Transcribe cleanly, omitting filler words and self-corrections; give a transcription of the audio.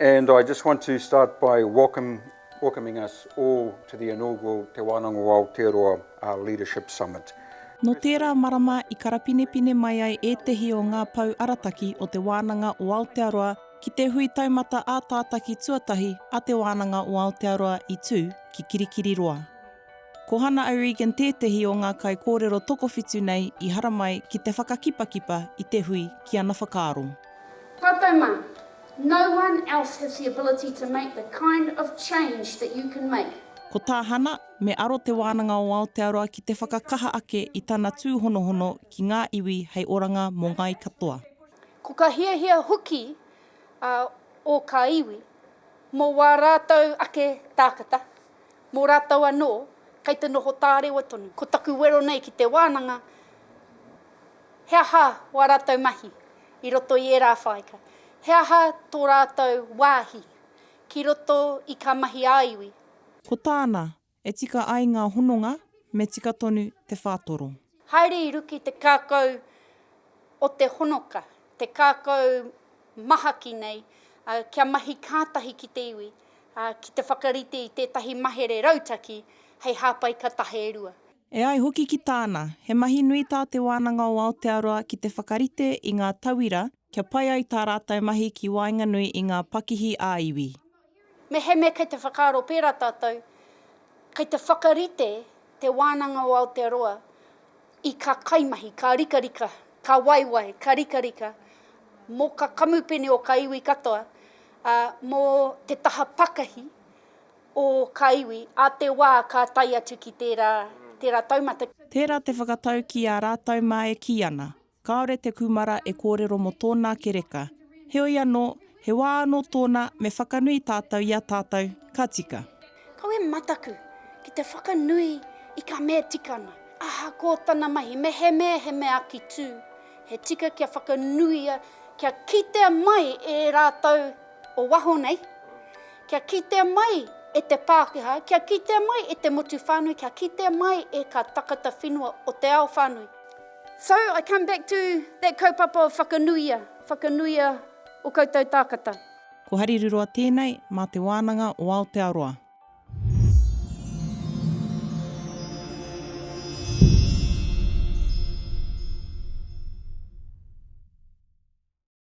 And I just want to start by welcome, welcoming us all to the inaugural Te Wānanga o Aotearoa uh, Leadership Summit. Nō tērā marama i karapinepine mai ai ētehi o ngā pou arataki o Te Wānanga o Aotearoa ki te hui taumata ā-tātaki tuatahi a Te Wānanga o Aotearoa i tū ki Kirikiriroa. Ko Hana O'Regan tētehi o ngā kaikōrero tokowhitu nei i haramai ki te whakakipakipa i te hui ki ana whakaaro. Tātou mā, no one else has the ability to make the kind of change that you can make. Ko tā Hana, me aro Te Wānanga o Aotearoa ki te whakakaha ake i tana tūhonohono ki ngā iwi hei oranga mō ngāi katoa. Ko ka hiahia hoki o ka iwi mō wā rātou ake tākata, mō rātou anō, kei te noho tārewa tonu. Ko taku wero nei ki te wānanga, he aha wā rātou mahi i roto i ērā whāika? He aha tō rātou wāhi ki roto i kā mahi ā-iwi? Ko tāna, e tika ai ngā hononga, me tika tonu te whātoro. Haere i ruki te kākau o te honoka, te kākau mahaki nei, kia mahi kātahi ki te iwi, ki te whakarite i tētahi mahere rautaki hei hāpai ka taha e rua. E ai hoki ki tāna, he mahi nui tā Te Wānanga o Aotearoa ki te whakarite i ngā tauira kia pai ai tā rātou mahi ki waenganui i ngā pakihi ā-iwi. Mehemea kei te whakaaro pērā tātou, kei te whakarite Te Wānanga o Aotearoa i ka kaimahi, ka rikarika, ka waiwai, ka rikarika mō ka kamupene o ka iwi katoa, ā, mō te taha pakahi o ka iwi ā te wā ka tae atu ki tērā, tērā taumata. Tērā te whakataukī a rātou mā e kī ana, Kāore te kūmara e kōrero mō tōna ake reka. Heoi anō, he wā anō tōna me whakanui tātou i a tātou, ka tika. Kaua e mataku ki te whakanui i ka mea tika ana, ahakoa tana mahi, mehemea he mea akitū, he tika kia whakanuia, kia kitea mai e rātou o waho nei, kia kitea mai e te Pākehā, kia kitea mai e te motu whānui, kia kitea mai e ka takata whenua o te ao whānui. So I come back to that kaupapa of whakanuia, whakanuia o koutou tākata. Ko Hariruroa tēnei mā Te Wānanga o Aotearoa.